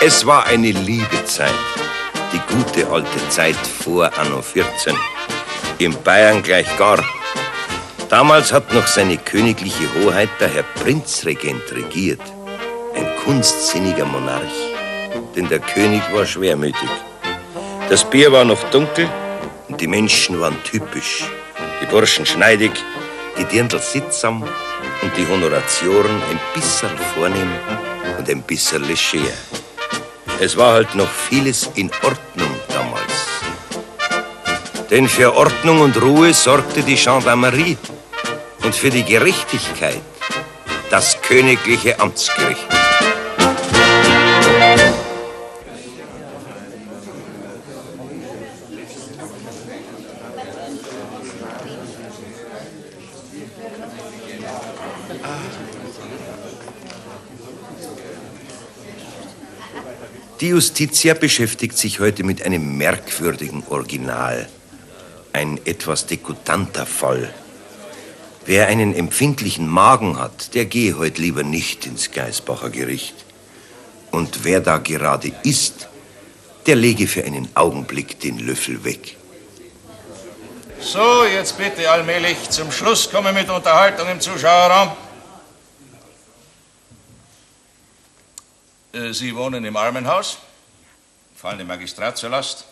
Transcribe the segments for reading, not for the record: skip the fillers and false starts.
Es war eine liebe Zeit, die gute alte Zeit vor Anno 14. In Bayern gleich gar. Damals hat noch seine königliche Hoheit der Herr Prinzregent regiert. Ein kunstsinniger Monarch, denn der König war schwermütig. Das Bier war noch dunkel und die Menschen waren typisch. Die Burschen schneidig, die Dirndl sittsam und die Honoratioren ein bisserl vornehm und ein bisserl leger. Es war halt noch vieles in Ordnung damals. Denn für Ordnung und Ruhe sorgte die Gendarmerie und für die Gerechtigkeit das königliche Amtsgericht. Die Justitia beschäftigt sich heute mit einem merkwürdigen Original. Ein etwas degutanter Fall. Wer einen empfindlichen Magen hat, der gehe heute lieber nicht ins Geisbacher Gericht. Und wer da gerade isst, der lege für einen Augenblick den Löffel weg. So, jetzt bitte allmählich zum Schluss kommen mit Unterhaltung im Zuschauerraum. Sie wohnen im Armenhaus, fallen dem Magistrat zur Last,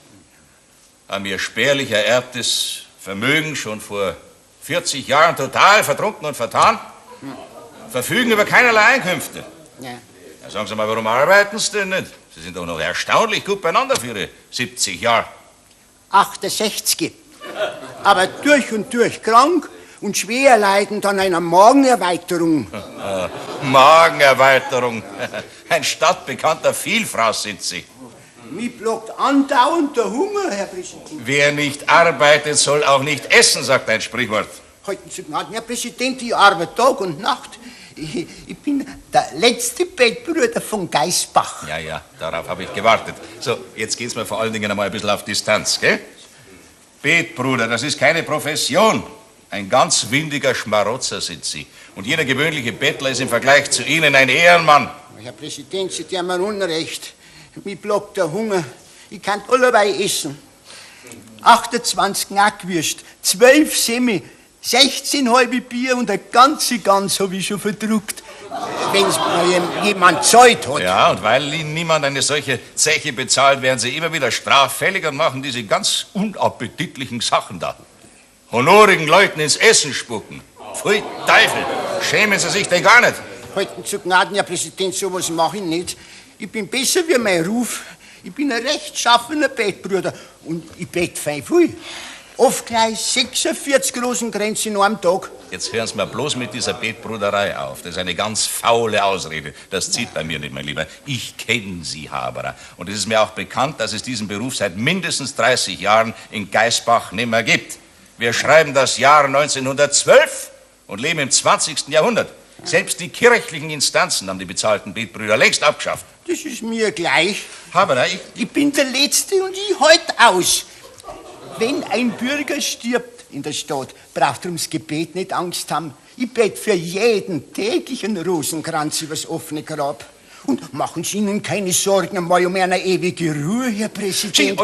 haben ihr spärlich ererbtes Vermögen schon vor 40 Jahren total vertrunken und vertan, verfügen über keinerlei Einkünfte. Ja. Ja, sagen Sie mal, warum arbeiten Sie denn nicht? Sie sind doch noch erstaunlich gut beieinander für Ihre 70 Jahre. 68. Aber durch und durch krank und schwer leidend an einer Magenerweiterung. Magenerweiterung. Ein stadtbekannter Vielfraß sind Sie. Mich plagt andauernd der Hunger, Herr Präsident. Wer nicht arbeitet, soll auch nicht essen, sagt ein Sprichwort. Halten Sie Gnaden, Herr Präsident, ich arbeite Tag und Nacht. Ich bin der letzte Bettbruder von Geisbach. Ja, ja, darauf habe ich gewartet. So, jetzt geht's mir vor allen Dingen einmal ein bisschen auf Distanz, gell? Betbruder, das ist keine Profession. Ein ganz windiger Schmarotzer sind Sie. Und jeder gewöhnliche Bettler ist im Vergleich zu Ihnen ein Ehrenmann. Herr Präsident, Sie tun mir Unrecht. Mich plagt der Hunger. Ich kann allerweil essen. 28 Knackwürst, 12 Semi, 16 halbe Bier und eine ganze Gans habe ich schon verdruckt. Wenn's mir jemand zahlt hat. Ja, und weil Ihnen niemand eine solche Zeche bezahlt, werden Sie immer wieder straffällig und machen diese ganz unappetitlichen Sachen da. Honorigen Leuten ins Essen spucken. Pfui Teufel, schämen Sie sich denn gar nicht? Halten zu Gnaden, Herr Präsident, sowas mache ich nicht. Ich bin besser wie mein Ruf. Ich bin ein rechtschaffener Bettbruder und ich bett fein viel. Oft gleich 46 Rosenkränze in einem Tag. Jetzt hören Sie mir bloß mit dieser Betbruderei auf. Das ist eine ganz faule Ausrede. Das zieht bei mir nicht, mein Lieber. Ich kenne Sie, Haberer. Und es ist mir auch bekannt, dass es diesen Beruf seit mindestens 30 Jahren in Geisbach nimmer gibt. Wir schreiben das Jahr 1912 und leben im 20. Jahrhundert. Selbst die kirchlichen Instanzen haben die bezahlten Betbrüder längst abgeschafft. Das ist mir gleich. Haberer, ich bin der Letzte und ich halt aus. Wenn ein Bürger stirbt in der Stadt, braucht er ums Gebet nicht Angst haben. Ich bete für jeden täglichen Rosenkranz übers offene Grab. Und machen Sie Ihnen keine Sorgen einmal um eine ewige Ruhe, Herr Präsident.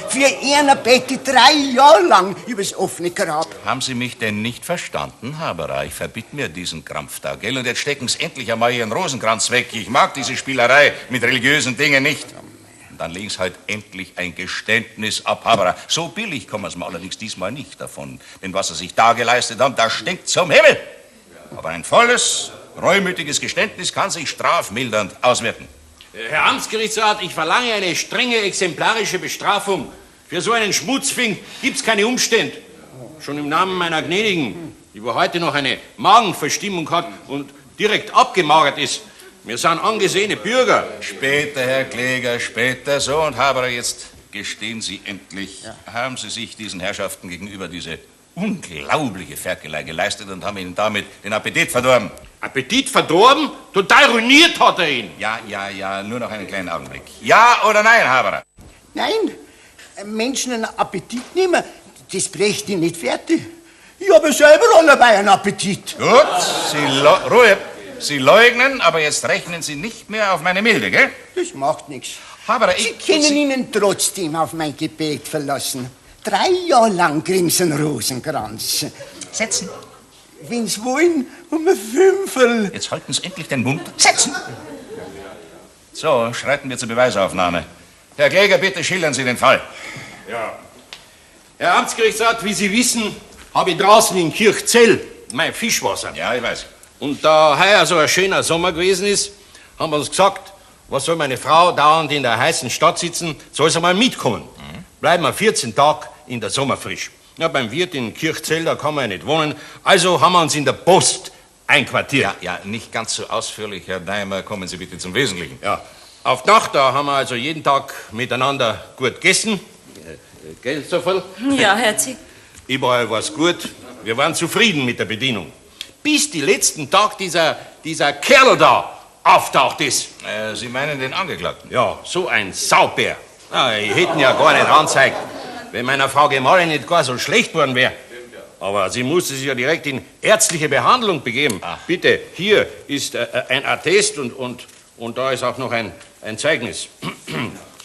Für einer bete ich 3 Jahre lang übers offene Grab. Haben Sie mich denn nicht verstanden, Haberer? Ich verbitte mir diesen Krampf da, gell? Und jetzt stecken Sie endlich einmal Ihren Rosenkranz weg. Ich mag diese Spielerei mit religiösen Dingen nicht. Und dann legen Sie halt endlich ein Geständnis ab, Haberer. So billig kommen Sie mir allerdings diesmal nicht davon. Denn was Sie sich da geleistet haben, das stinkt zum Himmel. Aber ein volles, reumütiges Geständnis kann sich strafmildernd auswirken. Herr Amtsgerichtsrat, ich verlange eine strenge exemplarische Bestrafung. Für so einen Schmutzfink gibt's keine Umstände. Schon im Namen meiner Gnädigen, die wo heute noch eine Magenverstimmung hat und direkt abgemagert ist. Wir sind angesehene Bürger. Später, Herr Kläger, später. So, und Haberer, jetzt gestehen Sie endlich. Ja. Haben Sie sich diesen Herrschaften gegenüber diese unglaubliche Ferkelei geleistet und haben ihnen damit den Appetit verdorben? Appetit verdorben? Total ruiniert hat er ihn. Ja, ja, ja, nur noch einen kleinen Augenblick. Ja oder nein, Haberer? Nein, Menschen einen Appetit nehmen, das brächte ich nicht fertig. Ich habe selber allerweil einen Appetit. Gut, Sie Ruhe. Sie leugnen, aber jetzt rechnen Sie nicht mehr auf meine Milde, gell? Das macht nichts. Haberer, Sie können Ihnen trotzdem auf mein Gebet verlassen. 3 Jahre lang kriegen Sie einen Rosenkranz. Setzen. Wenn's wollen, um ein Fünferl. Jetzt halten Sie endlich den Mund. Setzen! So, schreiten wir zur Beweisaufnahme. Herr Kläger, bitte schildern Sie den Fall. Ja. Herr Amtsgerichtsrat, wie Sie wissen, habe ich draußen in Kirchzell mein Fischwasser. Ja, ich weiß. Und da heuer so ein schöner Sommer gewesen ist, haben wir uns gesagt, was soll meine Frau dauernd in der heißen Stadt sitzen, soll sie mal mitkommen. Bleiben wir 14 Tage in der Sommerfrisch. Ja, beim Wirt in Kirchzell, da kann man ja nicht wohnen. Also haben wir uns in der Post einquartiert. Ja, ja, nicht ganz so ausführlich, Herr Daimer. Kommen Sie bitte zum Wesentlichen. Ja, auf die Nacht, da haben wir also jeden Tag miteinander gut gegessen. Gell, Soferl? Ja, Herzi. Überall war's gut. Wir waren zufrieden mit der Bedienung. Bis die letzten Tag dieser Kerl da auftaucht ist. Sie meinen den Angeklagten? Ja, so ein Saubär. Na, ich hätte ihn ja gar nicht angezeigt, wenn meiner Frau Gemahlin nicht gar so schlecht worden wäre. Aber sie musste sich ja direkt in ärztliche Behandlung begeben. Ach. Bitte, hier ist ein Attest und da ist auch noch ein Zeugnis.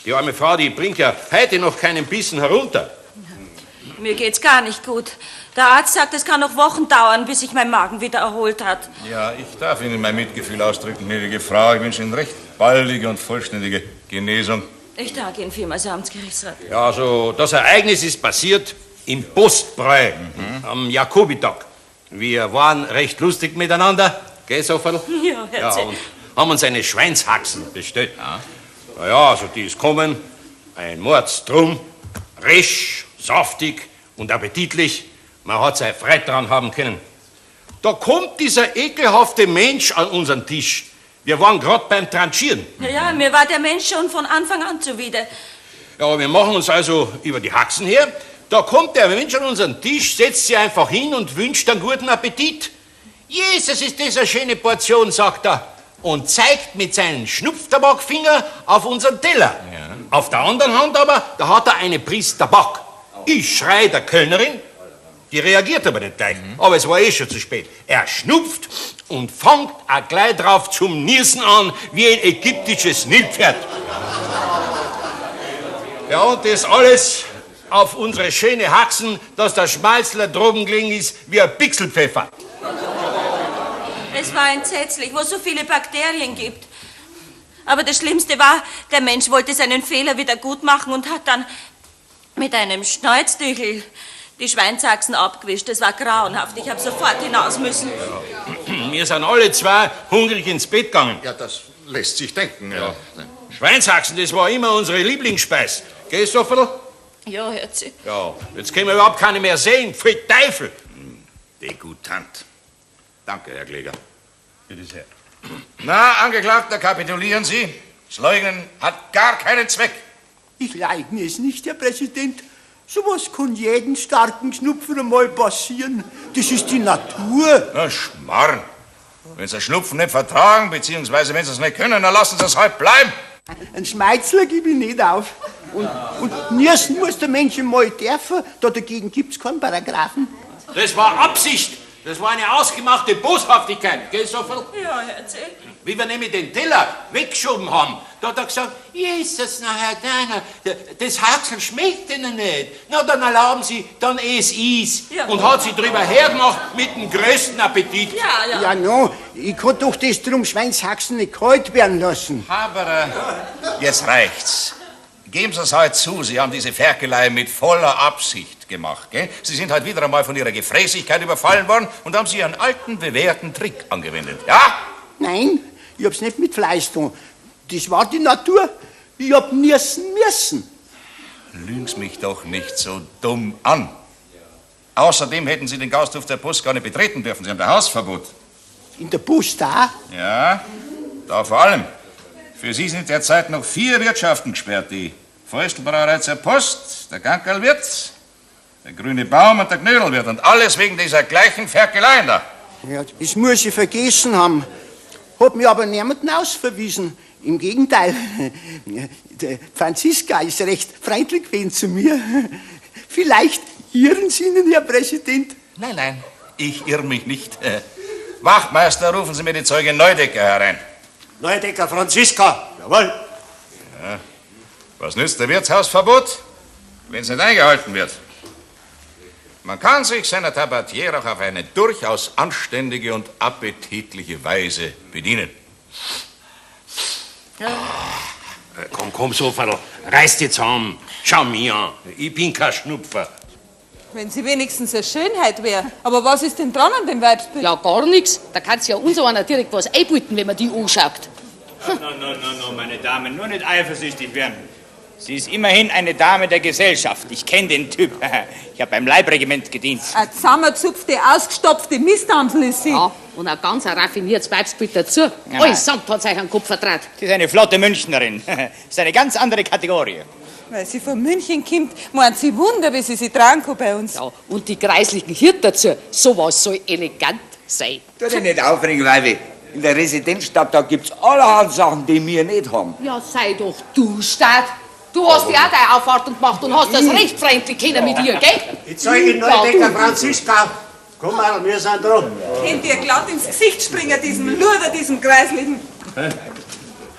Die arme Frau, die bringt ja heute noch keinen Bissen herunter. Mir geht's gar nicht gut. Der Arzt sagt, es kann noch Wochen dauern, bis sich mein Magen wieder erholt hat. Ja, ich darf Ihnen mein Mitgefühl ausdrücken, gnädige Frau. Ich wünsche Ihnen recht baldige und vollständige Genesung. Ich danke Ihnen vielmals, Herr Amtsgerichtsrat. Ja, also das Ereignis ist passiert im Postbräu am Jakobitag. Wir waren recht lustig miteinander, gell, Soferl? Ja, Ja, Herr und haben uns eine Schweinshaxen bestellt. Ja. Na ja, also die ist kommen, ein Mordsdrum, resch, saftig und appetitlich. Man hat seine Freude dran haben können. Da kommt dieser ekelhafte Mensch an unseren Tisch. Wir waren grad beim Tranchieren. Ja, ja, mir war der Mensch schon von Anfang an zuwider. Ja, wir machen uns also über die Haxen her. Da kommt der Mensch an unseren Tisch, setzt sich einfach hin und wünscht einen guten Appetit. Jesus, ist das eine schöne Portion, sagt er. Und zeigt mit seinem Schnupftabakfinger auf unseren Teller. Ja. Auf der anderen Hand aber, da hat er eine Prise Tabak. Ich schrei der Kellnerin, die reagiert aber nicht gleich. Aber es war eh schon zu spät. Er schnupft und fängt auch gleich drauf zum Niesen an, wie ein ägyptisches Nilpferd. Ja, und das alles auf unsere schöne Haxen, dass der Schmalzler droben gelegen ist wie ein Pixelpfeffer. Es war entsetzlich, wo es so viele Bakterien gibt. Aber das Schlimmste war, der Mensch wollte seinen Fehler wieder gut machen und hat dann mit einem Schneuztüchel die Schweinshaxen abgewischt. Das war grauenhaft. Ich hab sofort hinaus müssen. Ja. Wir sind alle zwei hungrig ins Bett gegangen. Ja, das lässt sich denken. Ja. Schweinshaxen, das war immer unsere Lieblingsspeis. Gell, Soferl? Ja, Herzi. Ja, jetzt können wir überhaupt keine mehr sehen. Pfui Teufel. Degutant. Danke, Herr Kläger. Bitte sehr. Na, Angeklagter, kapitulieren Sie. Das Leugnen hat gar keinen Zweck. Ich leugne es nicht, Herr Präsident. Sowas kann jeden starken Schnupfen einmal passieren. Das ist die Natur. Na, Schmarrn. Wenn Sie Schnupfen nicht vertragen, beziehungsweise wenn Sie es nicht können, dann lassen Sie es halt bleiben. Einen Schmeizler gebe ich nicht auf. Und niesen muss der Mensch einmal dürfen. Da dagegen gibt's keinen Paragraphen. Das war Absicht. Das war eine ausgemachte Boshaftigkeit, gell, Soferl? Ja, Herr Zell. Wie wir nämlich den Teller weggeschoben haben, da hat er gesagt, Jesus, na Herr Deiner, das Haxel schmeckt Ihnen nicht. Na, dann erlauben Sie, dann ess ich's. Ja. Und hat sich drüber hergemacht mit dem größten Appetit. Ja, ja. Ja, no, ich kann doch das drum Schweinshaxen nicht kalt werden lassen. Aber jetzt reicht's. Geben Sie es halt zu, Sie haben diese Ferkelei mit voller Absicht gemacht, gell? Sie sind halt wieder einmal von Ihrer Gefräßigkeit überfallen worden und haben Sie Ihren alten, bewährten Trick angewendet, ja? Nein, ich hab's nicht mit Fleiß getan. Das war die Natur. Ich hab niesen müssen. Lügen Sie mich doch nicht so dumm an. Außerdem hätten Sie den Gasthof der Post gar nicht betreten dürfen. Sie haben da Hausverbot. In der Post da? Ja, da vor allem. Für Sie sind derzeit noch 4 Wirtschaften gesperrt. Die Fäustelbrauerei zur Post, der Gankerlwirt, der grüne Baum und der Knödelwirt. Und alles wegen dieser gleichen Ferkeleien da. Ja, das muss ich vergessen haben. Hab mir aber niemanden ausverwiesen. Im Gegenteil, die Franziska ist recht freundlich gewesen zu mir. Vielleicht irren Sie Ihnen, Herr Präsident. Nein, nein, ich irre mich nicht. Wachtmeister, rufen Sie mir die Zeugin Neudecker herein. Neudecker Franziska, jawohl. Ja. Was nützt der Wirtshausverbot, wenn es nicht eingehalten wird? Man kann sich seiner Tabatière auch auf eine durchaus anständige und appetitliche Weise bedienen. Komm, komm, Soferl, reiß dich zusammen. Schau mich an, ich bin kein Schnupfer. Wenn sie wenigstens eine Schönheit wäre. Aber was ist denn dran an dem Weibsbild? Ja, gar nichts. Da kannst ja unser einer direkt was einbieten, wenn man die anschaut. No, no, no, no, meine Damen, nur nicht eifersüchtig werden. Sie ist immerhin eine Dame der Gesellschaft. Ich kenne den Typ. Ich habe beim Leibregiment gedient. Eine zusammengezupfte, ausgestopfte Misthamsel ist sie. Ja, und ein ganz ein raffiniertes Weibsbild dazu. Ja. Allesamt hat sich einen Kopf verdreht. Sie ist eine flotte Münchnerin. Das ist eine ganz andere Kategorie. Weil sie von München kommt, meint sie Wunder, wie sie sich tragen kann bei uns. Ja, und die kreislichen Hirten dazu. Sowas soll elegant sein. Tu dich nicht aufregen, Weibi. In der Residenzstadt, da gibt's allerhand Sachen, die wir nicht haben. Ja, sei doch du stark. Du hast ja auch deine Aufwartung gemacht und hast das recht freundlich können mit ihr, gell? Ich zeige Neudecker Franziska. Komm mal, wir sind dran. Könnt ihr glatt ins Gesicht springen, diesem Luder, diesem Kreislichen.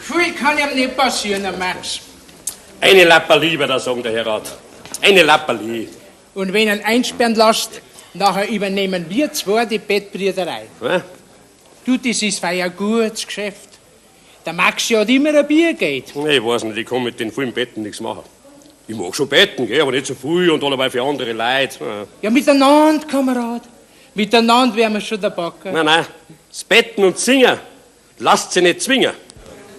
Viel kann ihm nicht passieren, Herr Max. Eine Lappalie, würde ich sagen, der Herr Rat. Eine Lappalie. Und wenn ihn einsperren lasst, nachher übernehmen wir zwei die Bettbrüderei. Hä? Du, das ist fei ein gutes Geschäft. Der Max hat immer ein Bier geht. Nee, ich weiß nicht, ich kann mit den vollen Betten nichts machen. Ich mag schon Betten, gell, aber nicht so viel und alleweil für andere Leute. Ja. Ja, miteinander, Kamerad. Miteinander wären wir schon der Backer. Nein, nein, das Betten und Singen, lasst sie nicht zwingen.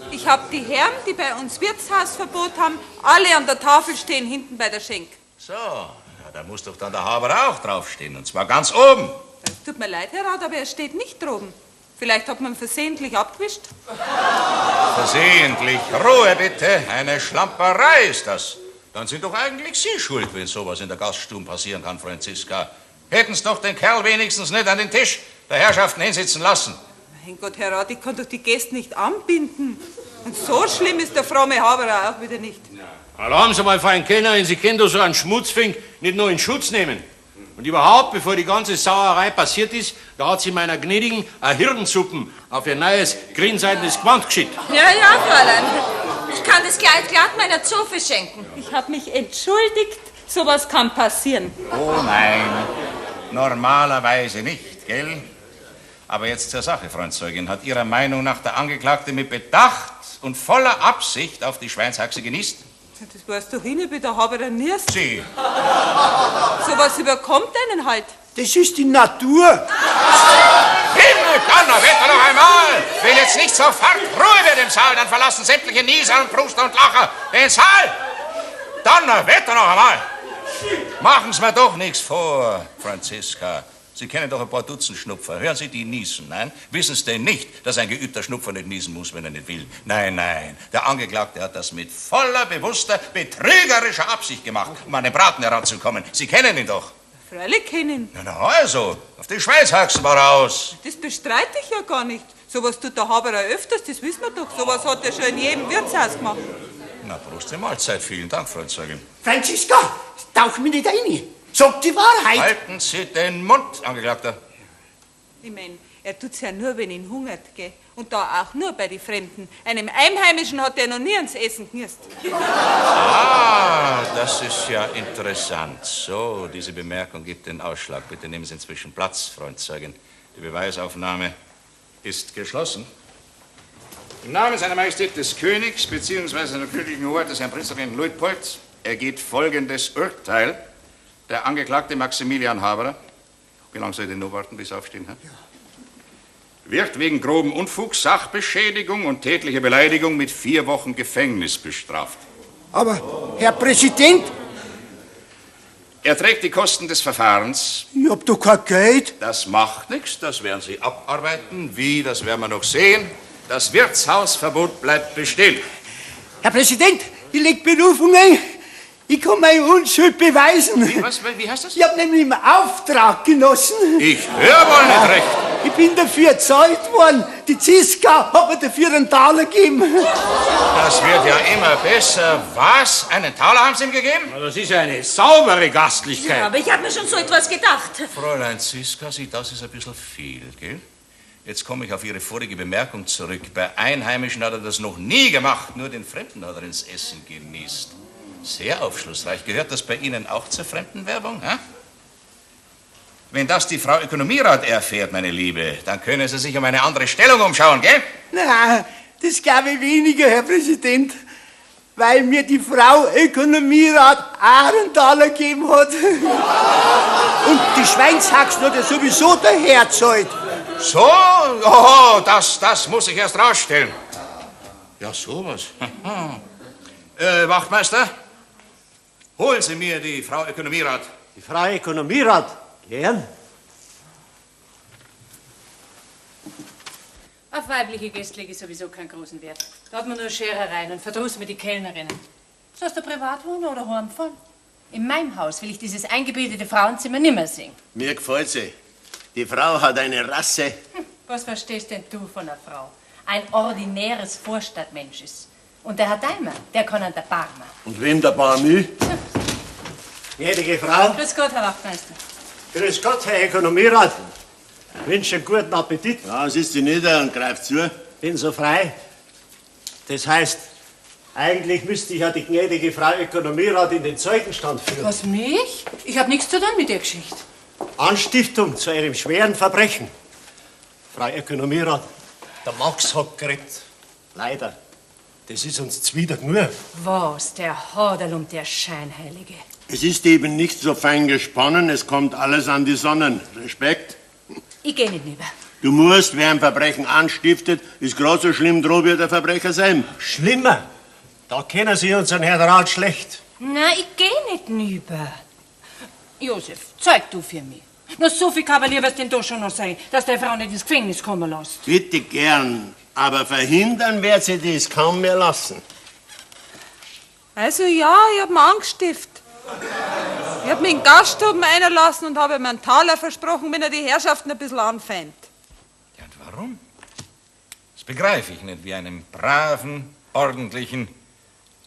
Ich hab die Herren, die bei uns Wirtshausverbot haben, alle an der Tafel stehen hinten bei der Schenk. So, ja, da muss doch dann der Haberer auch draufstehen, und zwar ganz oben. Es tut mir leid, Herr Rat, aber er steht nicht droben. Vielleicht hat man versehentlich abgewischt. Versehentlich. Ruhe bitte. Eine Schlamperei ist das. Dann sind doch eigentlich Sie schuld, wenn sowas in der Gaststube passieren kann, Franziska. Hätten's doch den Kerl wenigstens nicht an den Tisch der Herrschaften hinsitzen lassen. Mein Gott, Herr Rat, ich kann doch die Gäste nicht anbinden. Und so schlimm ist der fromme Haberer auch wieder nicht. Erlauben Sie mal, fein Kennerin, Sie können doch so einen Schmutzfink nicht nur in Schutz nehmen. Und überhaupt, bevor die ganze Sauerei passiert ist, da hat sie meiner Gnädigen eine Hirnsuppen auf ihr neues grünseidenes Gewand geschickt. Ja, ja, Fräulein. Ich kann das Kleid glatt meiner Zofe schenken. Ich habe mich entschuldigt. Sowas kann passieren. Oh nein, normalerweise nicht, gell? Aber jetzt zur Sache, Freund Zeugin. Hat Ihrer Meinung nach der Angeklagte mit Bedacht und voller Absicht auf die Schweinshaxe genießt? Das weißt doch ich nicht, wie der Haberer niest. Sie. Sowas überkommt einen halt. Das ist die Natur. Himmel, Donnerwetter noch einmal! Wenn jetzt nicht sofort Ruhe wird im Saal, dann verlassen sämtliche Nieser und Pruster und Lacher den Saal! Donnerwetter noch einmal! Machen Sie mir doch nichts vor, Franziska. Sie kennen doch ein paar Dutzend Schnupfer. Hören Sie die niesen, nein? Wissen Sie denn nicht, dass ein geübter Schnupfer nicht niesen muss, wenn er nicht will? Nein, nein. Der Angeklagte hat das mit voller, bewusster, betrügerischer Absicht gemacht, um an den Braten heranzukommen. Sie kennen ihn doch. Freilich kennen. Na, na, also, auf die Schweinshaxen war er aus. Das bestreite ich ja gar nicht. Sowas tut der Haberer öfters, das wissen wir doch. Sowas hat er schon in jedem Wirtshaus gemacht. Na, Prost die Mahlzeit. Vielen Dank, Freund Zeugin. Franziska, tauch mich nicht ein. Sag die Wahrheit. Halten Sie den Mund, Angeklagter. Ich mein, er tut's ja nur, wenn ihn hungert, gell? Und da auch nur bei den Fremden. Einem Einheimischen hat er noch nie ans Essen genüsst. Ah, das ist ja interessant. So, diese Bemerkung gibt den Ausschlag. Bitte nehmen Sie inzwischen Platz, Freund Zeugin. Die Beweisaufnahme ist geschlossen. Im Namen seiner Majestät des Königs bzw. seiner königlichen Hoheit des Herrn Prinzregenten Luitpold ergeht folgendes Urteil. Der Angeklagte Maximilian Haberer, wie lange soll ich denn noch warten, bis Sie aufstehen? Hä? Wird wegen groben Unfugs, Sachbeschädigung und tätlicher Beleidigung mit 4 Wochen Gefängnis bestraft. Aber, Herr Präsident, Er trägt die Kosten des Verfahrens. ich hab doch kein Geld. Das macht nichts, das werden Sie abarbeiten. Wie, das werden wir noch sehen. Das Wirtshausverbot bleibt bestehen. Herr Präsident, ich leg Berufung ein. Ich kann meine Unschuld beweisen. Wie, was, wie heißt das? Ich hab nämlich im Auftrag genossen. Ich hör wohl nicht recht. Ich bin dafür gezahlt worden. Die Ziska hat mir dafür einen Taler gegeben. Das wird ja immer besser. Was? Einen Taler haben Sie ihm gegeben? Das ist ja eine saubere Gastlichkeit. Ja, aber ich habe mir schon so etwas gedacht. Fräulein Ziska, Sie, das ist ein bisschen viel, gell? Jetzt komme ich auf Ihre vorige Bemerkung zurück. Bei Einheimischen hat er das noch nie gemacht, nur den Fremden hat er ins Essen genießt. Sehr aufschlussreich. Gehört das bei Ihnen auch zur Fremdenwerbung? Hä? Wenn das die Frau Ökonomierat erfährt, meine Liebe, dann können Sie sich um eine andere Stellung umschauen, gell? Na, das glaube ich weniger, Herr Präsident, weil mir die Frau Ökonomierat Ahrenthaler gegeben hat. Und die Schweinshaxen hat ja sowieso der Herr gezahlt. So? Oh, das muss ich erst rausstellen. Ja, sowas. Wachtmeister, holen Sie mir die Frau Ökonomierat. Die Frau Ökonomierat? Gern. Auf weibliche Gäste lege ich sowieso keinen großen Wert. Da hat man nur Scherereien und Verdruss mit den Kellnerinnen. Sollst du privat wohnen oder heimfahren? In meinem Haus will ich dieses eingebildete Frauenzimmer nimmer sehen. Mir gefällt sie. Die Frau hat eine Rasse. Was verstehst denn du von einer Frau? Ein ordinäres Vorstadtmensch ist. Und der Herr Daimer, der kann an der Barmer. Und wem der Barmü? Gnädige Frau. Grüß Gott, Herr Wachtmeister. Grüß Gott, Herr Ökonomierat. Wünsche einen guten Appetit. Ja, sitzt sie nieder und greift zu. Bin so frei. Das heißt, eigentlich müsste ich ja die gnädige Frau Ökonomierat in den Zeugenstand führen. Was, mich? Ich habe nichts zu tun mit der Geschichte. Anstiftung zu einem schweren Verbrechen. Frau Ökonomierat, der Max hat geredet. Leider. Das ist uns zuwider genug. Was, der Haderl und der Scheinheilige. Es ist eben nicht so fein gesponnen, es kommt alles an die Sonnen. Respekt. Ich geh nicht rüber. Du musst, wer ein Verbrechen anstiftet, ist gerade so schlimm droh wie der Verbrecher sein. Schlimmer? Da kennen Sie unseren Herrn Rat schlecht. Na, ich geh nicht rüber. Josef, zeig du für mich. Na, so viel Kavalier wirst denn du schon noch sein, dass deine Frau nicht ins Gefängnis kommen lässt. Bitte gern, aber verhindern wird sie das kaum mehr lassen. Also ja, ich hab mir angestiftet. Ich hab mich in den Gaststuben einlassen und habe ihm einen Taler versprochen, wenn er die Herrschaften ein bisschen anfängt. Ja, und warum? Das begreife ich nicht, wie einem braven, ordentlichen,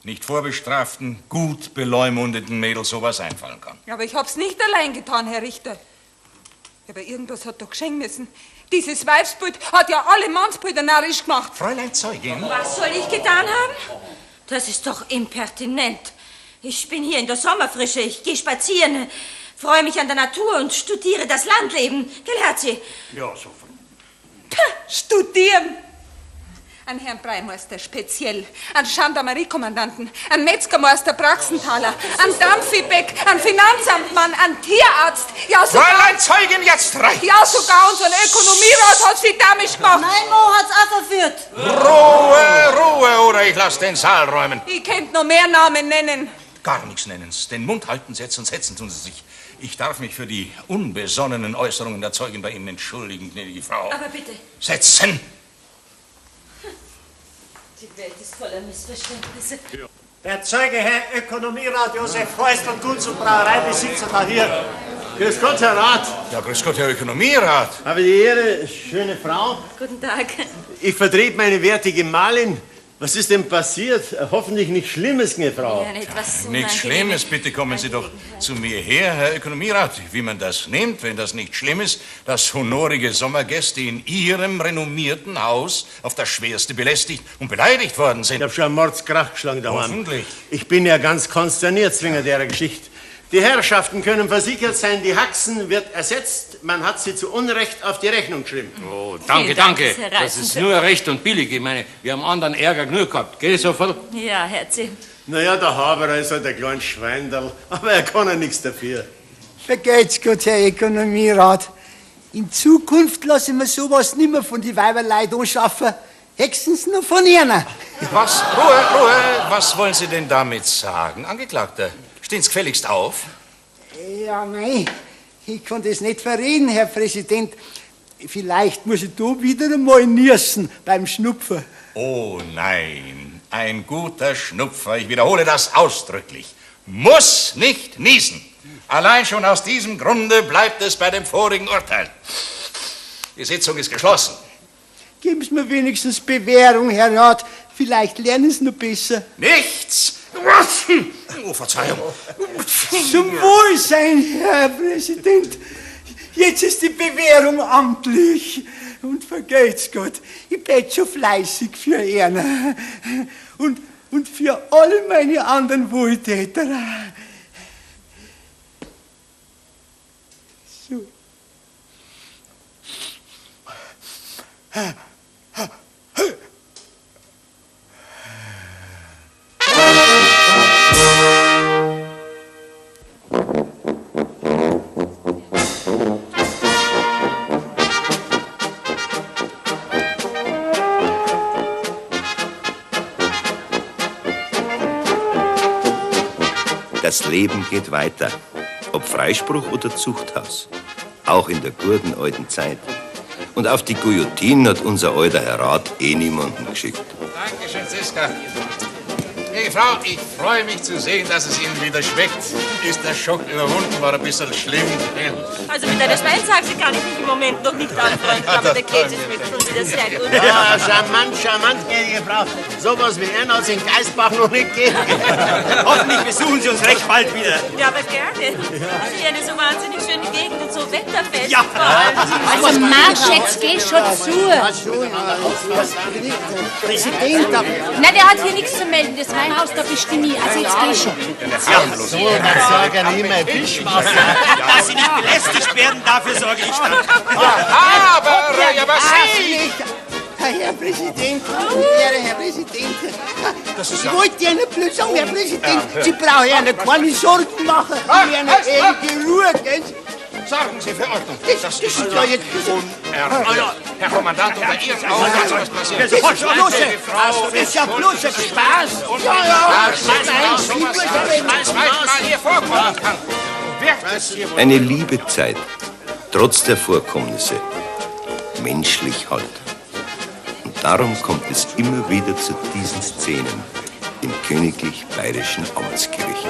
nicht vorbestraften, gut beleumundeten Mädel sowas einfallen kann. Aber ich hab's nicht allein getan, Herr Richter. Aber irgendwas hat doch geschehen müssen. Dieses Weibsbild hat ja alle Mannsbilder narrisch gemacht. Fräulein Zeugin? Was soll ich getan haben? Das ist doch impertinent. Ich bin hier in der Sommerfrische, ich gehe spazieren, freue mich an der Natur und studiere das Landleben. Gell, Herzi? Ja, so. Studieren! An Herrn Breimeister speziell, an Gendarmeriekommandanten, an Metzgermeister Braxenthaler, an Dampfibeck, an Finanzamtmann, an Tierarzt, ja sogar... Fräulein Zeugin, jetzt reicht's! Ja, sogar unseren Ökonomierat hat sie damisch gemacht. Mein Mo hat's auch verführt. Ruhe, Ruhe, oder ich lass den Saal räumen. Ich könnt noch mehr Namen nennen. Gar nichts nennen's. Den Mund halten Sie jetzt und setzen tun Sie sich. Ich darf mich für die unbesonnenen Äußerungen der Zeugin bei Ihnen entschuldigen, gnädige Frau. Aber bitte. Setzen! Die Welt ist voller Missverständnisse. Der Zeuge, Herr Ökonomierat Josef Feustel, Guts- und Brauereibesitzer da hier. Grüß Gott, Herr Rat. Ja, grüß Gott, Herr Ökonomierat. Habe die Ehre, schöne Frau. Guten Tag. Ich vertrete meine werte Gemahlin. Was ist denn passiert? Hoffentlich nichts Schlimmes, gnädige Frau. Ja, etwas Nichts Schlimmes, bitte kommen Sie doch zu mir her, Herr Ökonomierat. Wie man das nimmt, wenn das nicht schlimm ist, dass honorige Sommergäste in Ihrem renommierten Haus auf das Schwerste belästigt und beleidigt worden sind. Ich habe schon einen Mordskrach geschlagen daheim. Hoffentlich. Ich bin ja ganz konsterniert wegen der Geschichte. Die Herrschaften können versichert sein, die Haxen wird ersetzt. Man hat sie zu Unrecht auf die Rechnung geschrieben. Oh, danke, Vielen Dank, danke. Herr Das ist Reisender. nur recht und billig. Ich meine, wir haben anderen Ärger genug gehabt. Gell, Soferl? Ja, Herzi. Naja, der Haberer ist halt ein kleines Schweinderl, aber er kann ja nichts dafür. Vergelt's Gott, Herr Ökonomierat. In Zukunft lasse ich mir sowas nimmer von die Weiberleid anschaffen. Höchstens nur von ihnen. Was? Ruhe, Ruhe. Was wollen Sie denn damit sagen, Angeklagter? Stehen Sie gefälligst auf. Ja, nein, ich kann das nicht verreden, Herr Präsident. Vielleicht muss ich da wieder einmal niesen beim Schnupfen. Oh nein, ein guter Schnupfer, ich wiederhole das ausdrücklich, muss nicht niesen. Allein schon aus diesem Grunde bleibt es bei dem vorigen Urteil. Die Sitzung ist geschlossen. Geben Sie mir wenigstens Bewährung, Herr Rat. Vielleicht lernen Sie noch besser. Nichts! Oh, Verzeihung. Zum Wohlsein, Herr Präsident. Jetzt ist die Bewährung amtlich. Und vergelt's Gott, ich bet schon fleißig für ihn. Und für alle meine anderen Wohltäter. So. Das Leben geht weiter, ob Freispruch oder Zuchthaus, auch in der guten alten Zeit. Und auf die Guillotine hat unser alter Herr Rat eh niemanden geschickt. Dankeschön, Ziska. Hey, Frau, ich freue mich zu sehen, dass es Ihnen wieder schmeckt. Ist der Schock überwunden, war ein bisschen schlimm. Also mit einer Schweinshaxe kann ich mich im Moment noch nicht anfreunden, aber der Käse schmeckt schon wieder sehr gut. Ja, charmant, charmant, gnädige Frau. Sowas wie einen hat's in Geisbach noch nicht gegeben. Hoffentlich besuchen Sie uns recht bald wieder. Ja, aber gerne. Das ist ja eine so wahnsinnig schöne Gegend und so wetterfest. Ja. Vor allem. Also Marsch, jetzt geh schon zu. Präsident, Na, der hat hier nichts zu melden. Das ist mein Haus, da bestimme ich. Also jetzt geh schon. Ja, so, dann sorge ich mein Fischwasser. Dass Sie nicht belästigt werden, dafür sorge ich dann. Aber, ja, was Sie? Herr Präsident, Ehre, Herr Präsident. Das ist Ich ja- wollte Ihnen bloß sagen, Herr Präsident, Ja. Sie brauchen Ihnen keine Sorgen machen. Ah, Ich Ihnen was? ewige Ruhe, gell? Sorgen Sie für Ordnung. Das, das ist ja jetzt... Unerhört. Herr Kommandant, unter Ihren Augen kann sowas passieren. Das ist ja bloß ein, das ist ja bloß ein Spaß. Ja, ja, Das manchmal hier vorkommen kann. Wird es hier wohl Eine liebe Zeit, trotz der Vorkommnisse. Menschlich halt. Und darum kommt es immer wieder zu diesen Szenen im Königlich Bayerischen Amtsgericht.